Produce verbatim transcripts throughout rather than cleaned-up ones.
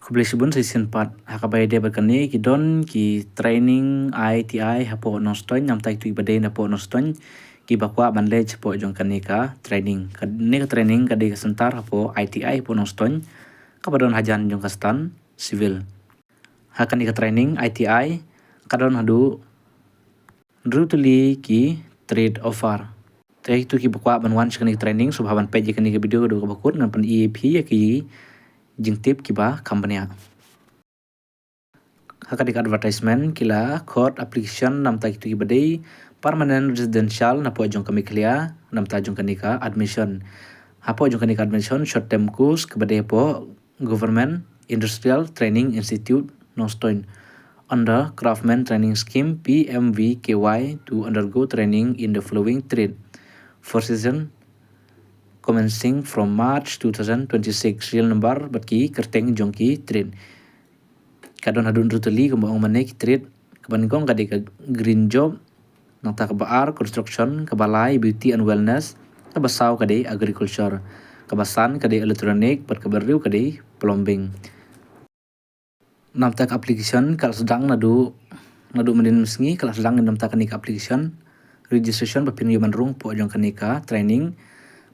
Khublei shibun sa shisien pat. Ha kaba ïadei bad kane ki don ki training I T I hapoh Nongstoiñ, namta kito kiba dei napoh Nongstoiñ kiba kwah ban leit shapoh jong kane ka training. Kane ka training ka dei ka center hapoh I T I hapoh Nongstoiñ kaba don hajan jong ka stand Civil. Ha kane ka training I T I ka don haduh hynriew tylli ki trade offer. Te kito kiba kwah ban wan sha kane ka training, sngewbha ban peit ïa kane ka video haduh kaba kut, ngan pyni ïa phi ïa ki jingtip kiba kham bniah. Ha kane ka advertisement ki la khot application namta kito kiba dei permanent residential napoh jong ka Meghalaya, namta jong kane ka admission. Hapoh jong kane ka admission, short term course kaba dei hapoh Government Industrial Training Institute, Nongstoiñ, under Craftsman Training Scheme, P M V K Y, to undergo training in the following trade for season commencing from March two thousand twenty-six. Serial number bad ki kyrteng jong ki trade. Ka don haduh hynriew tylli, kumba ong mynne, ki trade. Kaba nyngkong ka dei ka green job, nangta kaba ar construction, kaba lai beauty and wellness, kaba saw ka dei agriculture, kaba san ka dei electronic, bad kaba hynriew ka dei plumbing. Namta ka application ka la sdang naduh, naduh mynnin sngi ka la sdang namta kane ka application registration ba phin ïoh ban rung hapoh jong kane ka training.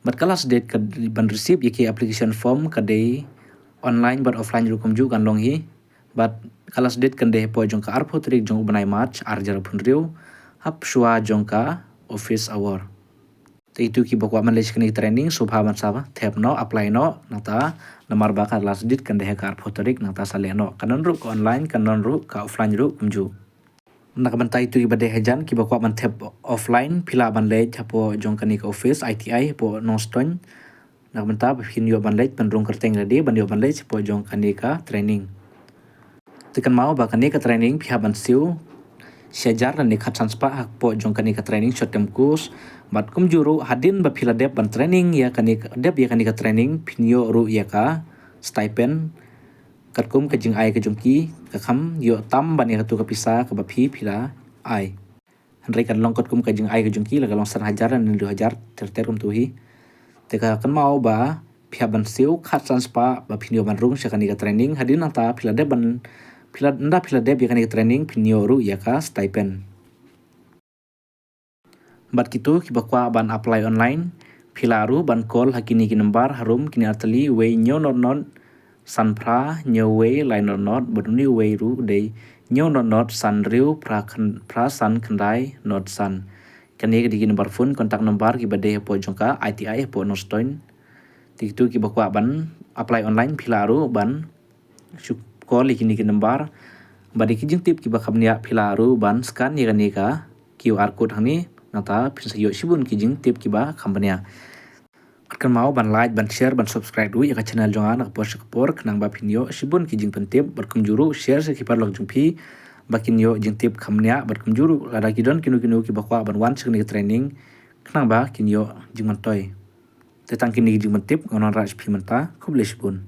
Bad ka last date ka ban receive ïa ki application form ka dei online bad offline ruh kumjuh kan long hi. Bad ka last date kan dei hapoh jong ka arphew tarik jong u bnai March ar hajar arphew hynriew, hap shuwa jong ka office hour. Te kito kiba kwah ban leit sha kane ka training, sngewbha ban sa thep noh, apply noh, nangta namar ba ka last date kan dei ha ka arphew tarik, nangta sa leh noh. Kan don ruh ka online, kan don ruh ka offline ruh kumjuh. Na ka bynta kito kiba dei hajan, kiba kwah ban thep offline, phi lah ban leit hapoh jong kane ka office I T I hapoh Nongstoiñ. Na ka bynta ba phin ïoh ban leit ban rung kyrteng lade ban ïoh ban leit shapoh jong kane ka training. Te kynmaw ba kane ka training phi hap ban siew shi hajar lane khatsan spah hapoh jong kane ka training short term course. Bad kumjuh ruh hadien ba phi la dep ban training ïa kane ka, dep ïa kane ka training, phin ïoh ruh ïa ka stipend katkum ka jingai ka jong ki, ka kham ïoh tam ban ïa katu ka pisa kaba phi phi la ai. Hynrei kan long katkum ka jingai ka jong ki, la ka long san hajar lane hynriew hajar ter ter kumtu hi. Te ka kynmaw ba phi hap ban siew khatsan spah ba phin ïoh ban rung sha kane ka training, hadien nangta phi la dep ban, phi la, ynda phi la dep ïa kane ka training phin ïoh ruh ïa ka stipend. Bad kito kiba kwah ban apply online, phi lah ruh ban call ha kine ki number harum, kine ar tylli: wei hynñiew not not san phra hynñiew wei lai not not, bad une uwei ruh dei hynñiew not not san hynriew phra khan-, phra san khyndai not san. Kane ka dei ki number phone, contact number kiba dei hapoh jong ka I T I hapoh Nongstoiñ. Te kito kiba kwah ban apply online, phi lah ruh ban shu call ïa kine ki number. Bad ïa ki jingtip kiba kham bniah phi lah ruh ban scan ïa kane ka Q R code hangne, nangta phin sa ïoh shibun ki jingtip kiba kham bniah. Kynmaw ban like, ban share, ban subscribe ruh ïa ka channel jong nga na ka por sha ka por, khnang ba phin ïoh shibun ki jingpyntip, bad kumjuh ruh share sha ki paralok jong phi ba kin ïoh jingtip kham bniah, bad kumjuh ruh lada ki don kino kino kiba kwah ban wan sha kane ka training, khnang ba kin ïoh jingmyntoi. Te tang kine ki jingpyntip nga wanrah sha phi mynta, khublei shibun.